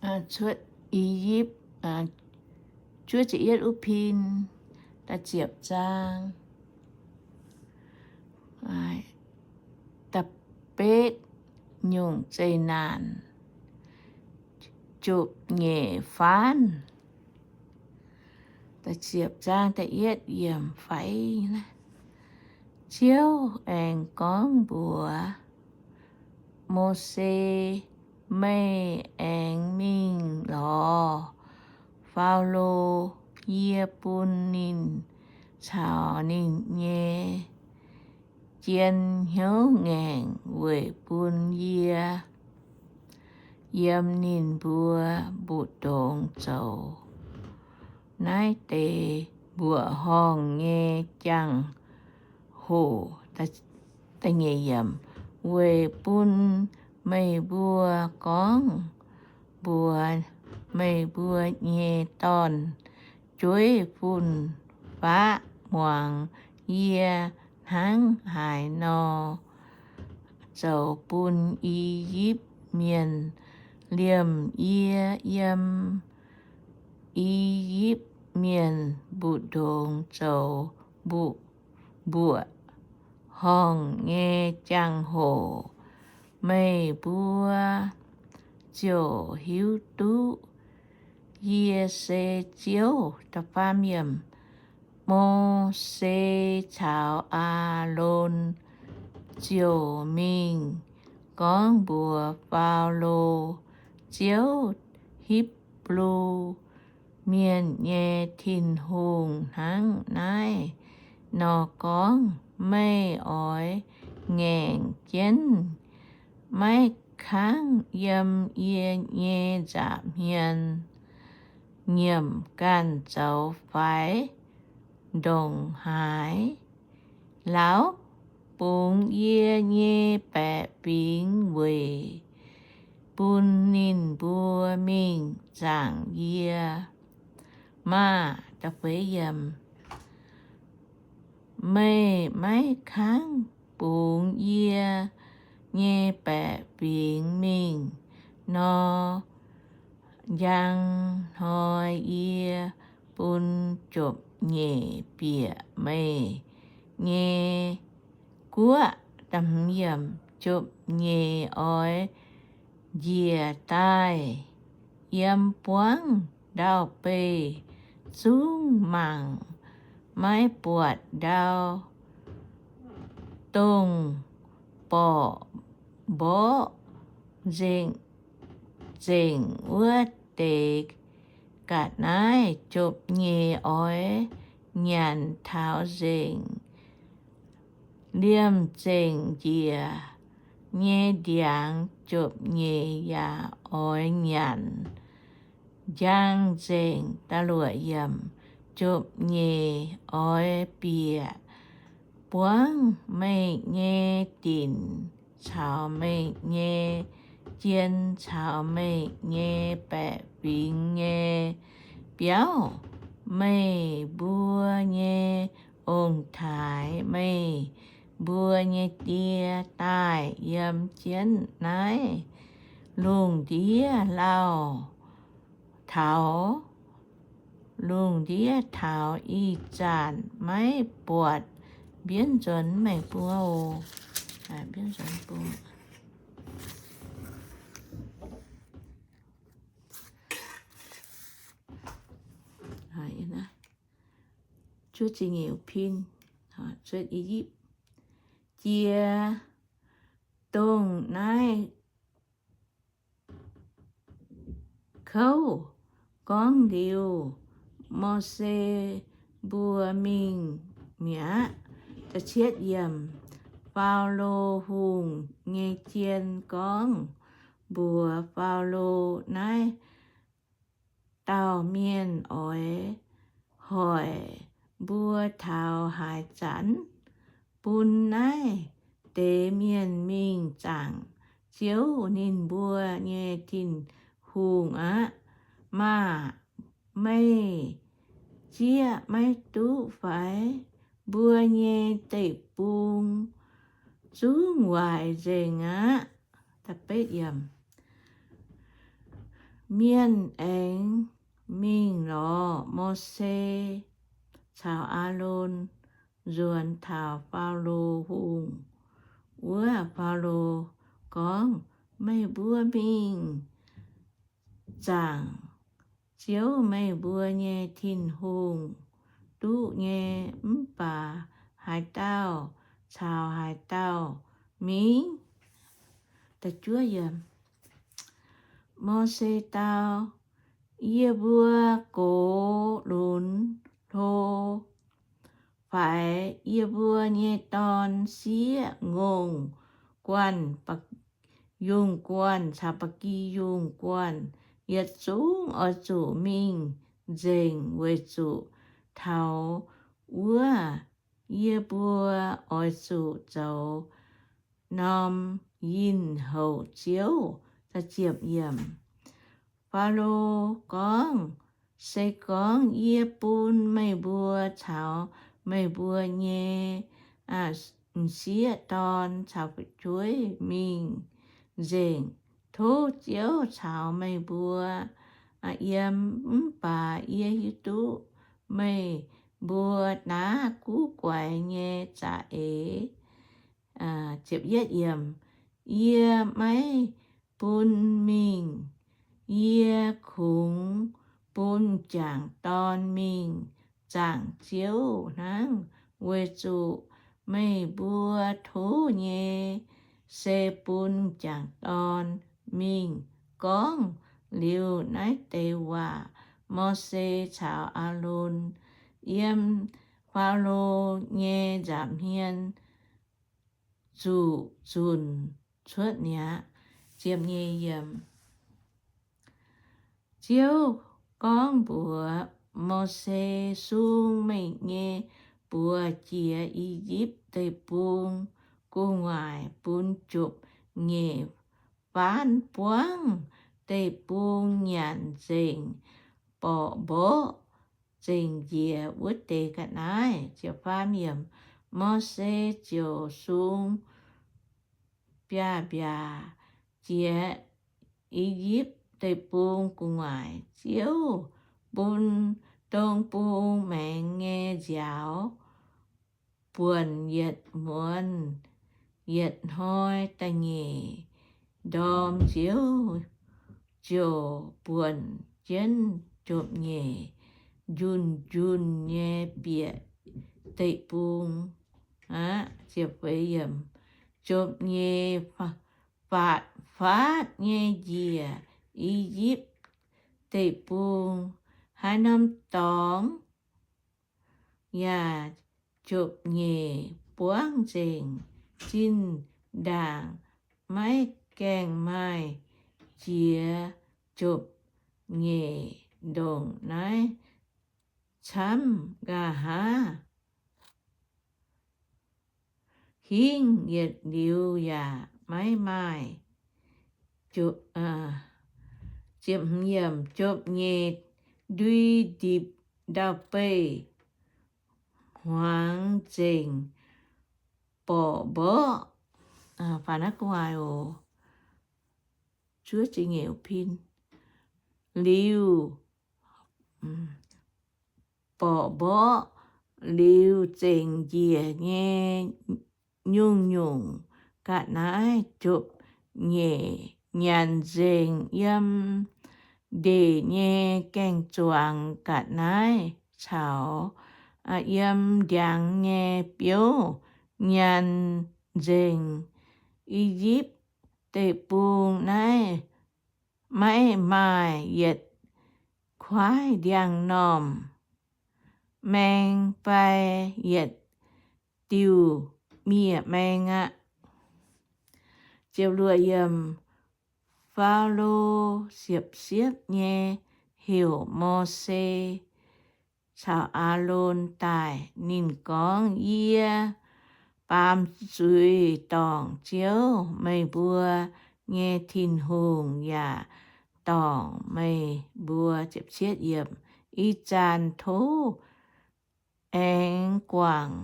Cuotv I^yipv, juov ziepc yietv uv pin, da'ziepc zaang. Da'betv nyungc zeqc naanc, jopv-nyeic faanv. Da'ziepc zaang da'yietv yiemc faix. Ziouv aengx gorngv mbuox Mose, Meih aengx mingh lorz Faalo. Yie bun ninh caux ninh nyei jien hnyouv ngaengc weic bun yie yiem ninh mbuo mbu'ndongx zoux naaiv deix mbuoqc horngh nyei jangx-hoc. Weic bun meih mbuo gorngv mbuox meih mbuo nyei dorn-jueiv fun-faqv muangx, yie hnangv haaix nor zoux bun I^yipv Mienh liemh yie yiem I^yipv Mienh mbu'ndongx zoux mbuoqc horngh nyei jangx-hoc, meih mbuo ziouc hiuv duqv yie se Ziouv. Mose caux Aalon ziouc mingh gorngv mbuox Faalo, Ziouv, Hipv^lu Mienh nyei Tin-Hungh, hnangv naaiv nor gorngv, Meih oix ngaengc jienv maiv kangv yiem yie nyei nza'hmien nyiemc ganh zoux faix ndongc haaix. Lauz bungx yie nyei baeqc fingx weic bun ninh mbuo mingh zaangc yie maah! Meih maiv kangv bungx yie nyei baeqc fingx mingh nor, njang hnoi yie bun jopv-nyeic bieqc meih nyei guoqv. Jopv-nyeic oix njiec daaih yiem buangv ndau-beih zungv mangc, maiv buatc ndau, dongh borqv mborqv nzengc wuov deix ga'naaiv. Jopv-nyeic oix nyanc taux nzengc, liemh zengc njiec nyei ndiangx jopv-nyeic yaac oix nyanc njang nzengc. Jopv-nyeic oix bieqc buangv meih nyei dinc caux meih nyei jien caux meih nyei baeqc fingx nyei biauv. Meih mbuo nyei ong-taaix, meih mbuo nyei die daaih yiem jienv naaiv lungh ndiev lauh taux, lungh ndiev taux ih zanc maiv buatc mbienv nzuonx meih mbuo oc. Jiex dongh naaiv kouv gorngv liuz, Mose mbuo mingh mi'aqv. Faalo Hungh nyei jien gorngv mbuox Faalo, Naaiv dauh mienh oix hoic mbuo taux haaix zanc? Bun naaiv deix mienh mingh zaangc Ziouv, ninh mbuo nyei Tin-Hungh aqv. Maah! Meih zieqv maiv duqv fai? Mbuo nyei deic-bung zungv waaic nzengc aqv. Mienh aengx mingh lorz Mose caux Aalon nzuonx taux Faalo Hungh wuov. Faalo gorngv, Meih mbuo mingh zaangc Ziouv, meih mbuo nyei Tin-Hungh, duqv nyei, mv baac haaix dauh caux haaix dauh mingh? Mose dau, Yie mbuo gox lunx hlo, faix yie mbuo nyei dorn sieqv ngongh guanh, yungh guanh caux ba'gi yungh guanh, yietc zungv oix zuqc mingh nzengc, weic zuqc taux wuov yie mbuo oix zuqc zoux norm yinh houc Ziouv. Faalo gorngv, Se gorngv yie bun meih mbuo caux meih mbuo nyei m'sieqv dorn caux fu'jueiv mingh nzengc, tov Ziouv caux meih mbuo yiem. Mv baac yie hiuv duqv meih mbuo daav guv guaix nyei za'eix. Yie maiv bun mingh. Yie kungx bun m'jangc dorn mingh zaangc Ziouv hnangv, weic zuqc meih mbuo tov nyei se bun m'jangc dorn mingh. Gorngv liuz naaiv deix waac, Mose caux Aalon yiem Faalo nyei nza'hmien zuqc zunc cuotv mi'aqv. Ziouv gorngv mbuox Mose, Sung meih nyei buoz jiex I^yipv Deic-Bung gu'nguaaic bun jopv-nyeic faanv buangv deic-bung nyanc nzengc, borqc mborqv zengc njiec wuov deix ga'naaiv. Mose ziouc sung biaav-mbiaac jiex I^yipv Deic-Bung gu'nguaaic. Ziouv bun dong bung maengx nyei nziaaux buonc yietc muonz yietc hnoi da'nyeic ndorm. Ziouv ziouc buonc jienv jopv-nyeic njunh njunh nyei bieqc deic-bung aqv. Jopv-nyeic faatv faatv nyei njiec I^yipv Deic-Bung. Haaix norm dorngx yaac jopv-nyeic buangv nzengc. Zinh ndaangc maiv gaengh maaih jiex jopv-nyeic ndongc naaiv camv. Nqa'haav hingv yietc liuz yaac maiv maaih. Jopv-nyeic ndui ndipc ndau-beih hmuangx nzengc, borqc mborqv. Liuz, borqc mborqv liuz zengc njiec nyei nyungc-nyungc ga'naaiv jopv-nyeic nyanc nzengc. Yiem ndeic nyei gaeng-zuangx ga'naaiv caux yiem ndiangx nyei biouv nyanc nzengc. I^yipv Deic-Bung naaiv maiv maaih yietc kuaaiv ndiangx-normh maeng fai yietc diuh miev-maeng aqv. Faalo siepv-siepv nyei heuc Mose caux Aalon daaih. Ninh gorngv, Yie baamz zuiz dorngc Ziouv, meih mbuo nyei Tin-Hungh, yaac dorngc meih mbuo. Ih zanc tov aengx guangc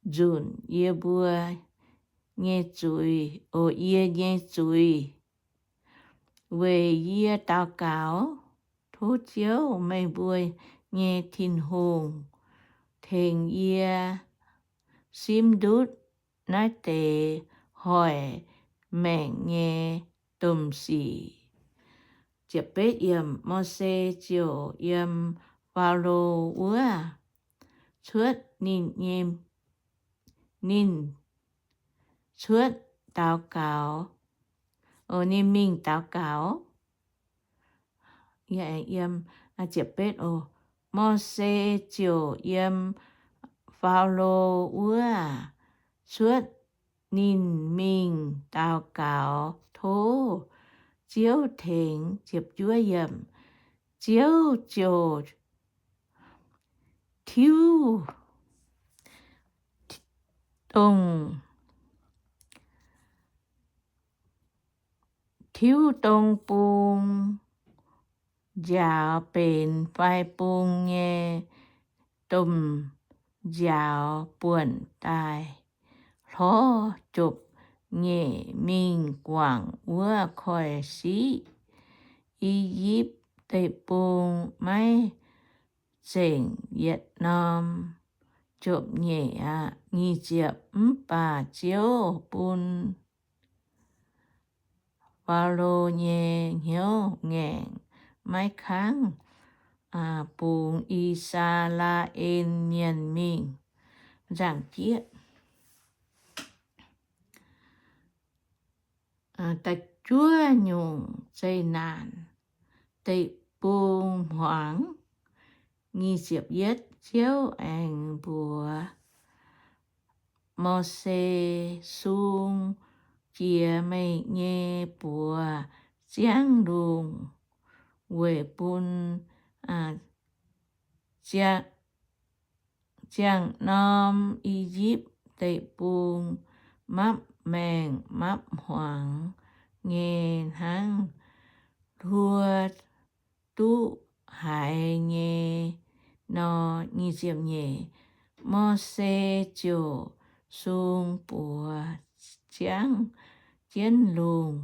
nzunc yie mbuo nyei zuiz, o, yie nyei zuiz. Weic yie daux gaux, tov Ziouv, meih mbuo nyei Tin-Hungh, tengx yie simv ndutv naaiv deix hoic maengc nyei domh sic. Mose ziouc yiem Faalo wuov cuotv ninh nyei, ninh cuotv daux gaux, ninh mingh daux gaux. Mose ziouc yiem Faalo wuov cuotv ninh mingh daux gaux tov Ziouv tengx. Ziouv ziouc tiuv dongh, tiuv dong bung nziaaux benx fai bung nyei domh nziaaux buonc daaih, hlorv jopv-nyeic mingh guangc wuov koiv-siqv. I^yipv Deic-Bung maiv zengc yietc norm. Jopv-nyeic aqv. Nyic ziepc. Mv baac Ziouv bun Faalo nyei hnyouv ngaengc, maiv kangv bungx I^saa^laa^en Mienh mingh. Nzangc-jieqv. Da'juov nyungc zeqc naanc, deic-bung hmuangx. Nyic ziepc yietv. Ziouv aengx mbuox Mose, Sung jiex meih nyei buoz ziangv lungh, weic bun ziangh norm I^yipv Deic-Bung mapv maengh mapv hmuangx nyei hnangv hluo duqv haiz nyei nor. Mose ziouc sung buoz ziangv jienv lungh,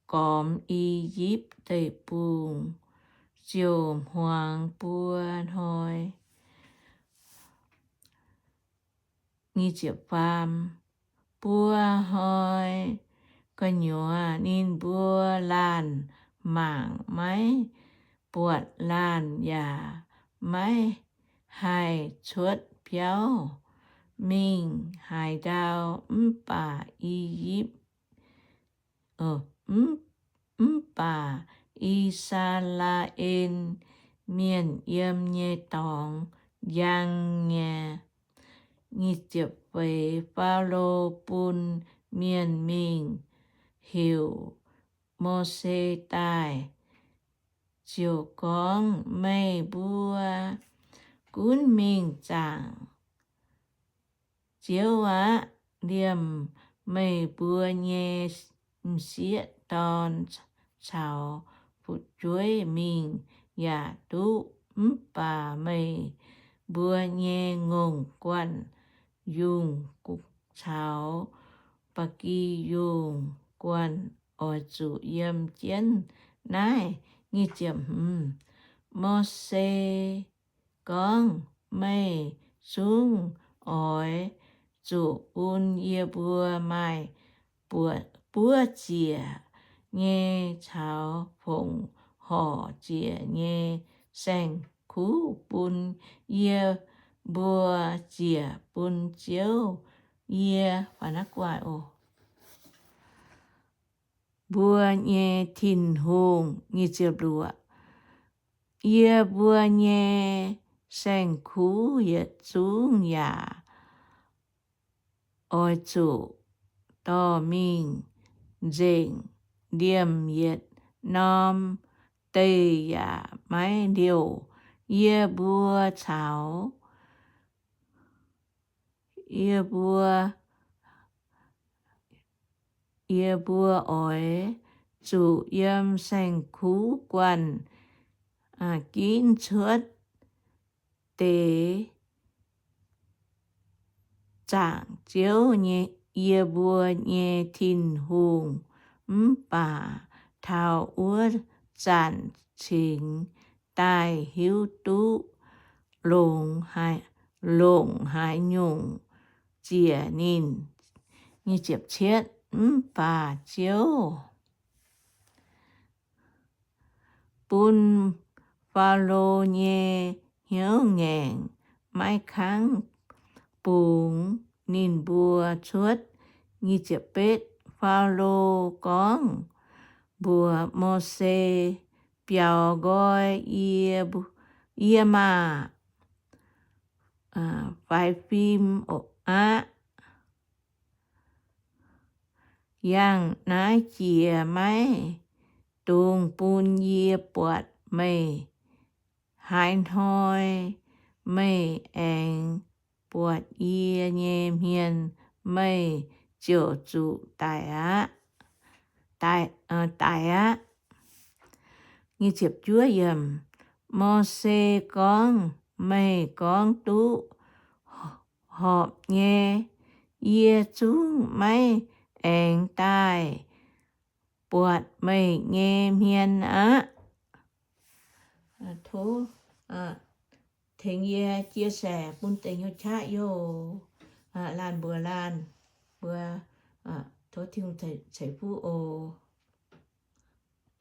gormx I^yipv Deic-Bung ziouc hmuangx buo hnoi. Buo hnoi gu'nyuoz ninh mbuo laanh mangc maiv buatc laanh yaac maiv haih cuotv biauv mingh haaix ndau. Mv baac I^yipv, mv baac I^saa^laa^en Mienh yiem nyei dorngx njang nyei. Faalo bun mienh mingh heuc Mose daaih, ziouc gorngv, Meih mbuo gunv mingh zaangc Ziouv aqv. Liemh meih mbuo nyei m'sieqv dorn caux fu'jueiv mingh yaac duqv. Mv baac meih mbuo nyei ngongh guanh, yungh caux ba'gi yungh guanh oix zuqc yiem jienv naaiv. Mose gorngv, Meih zungv oix zuqc bun yie mbuo maaih buov ziec nyei caux fongc horc ziec nyei saeng-kuv bun yie mbuo ziec bun Ziouv yie mbuo nyei Tin-Hungh. Yie mbuo nyei saeng-kuv yietc zungv yaac oix zuqc dorh mingh nzengc. Liemh yietc norm deih yaac maiv liouh. Yie mbuo caux, yie mbuo, yie mbuo oix zuqc yiem saeng-kuv guanh ginv cuotv deix zaangc Ziouv, yie mbuo nyei Tin-Hungh. Mv baac taux wuov zanc cingx daaih hiuv duqv longc haaix nyungc ziec ninh. Mv baac Ziouv bun Faalo nyei hnyouv ngaengc, maiv kangv bungx ninh mbuo cuotv. Faalo gorngv mbuox Mose, Biaux nqoi yie maah! Faix fim aqv. Yangh naaiv jiex maiv dungx bun yie buatc meih. Haaix hnoi meih aengx buatc yie nyei hmien, meih ziouc zuqc daic aqv, daic aqv. Mose gorngv, Meih gorngv duqv horpc nyei. Yie zungv maiv aengx daaih buatc meih nyei hmien aqv. Tov tengx yie chia sẻ bun deix hnyouv qaqv yoh. Laanh mbuox laanh, mbuo tov Tin-Hungh ceix fuqv oc.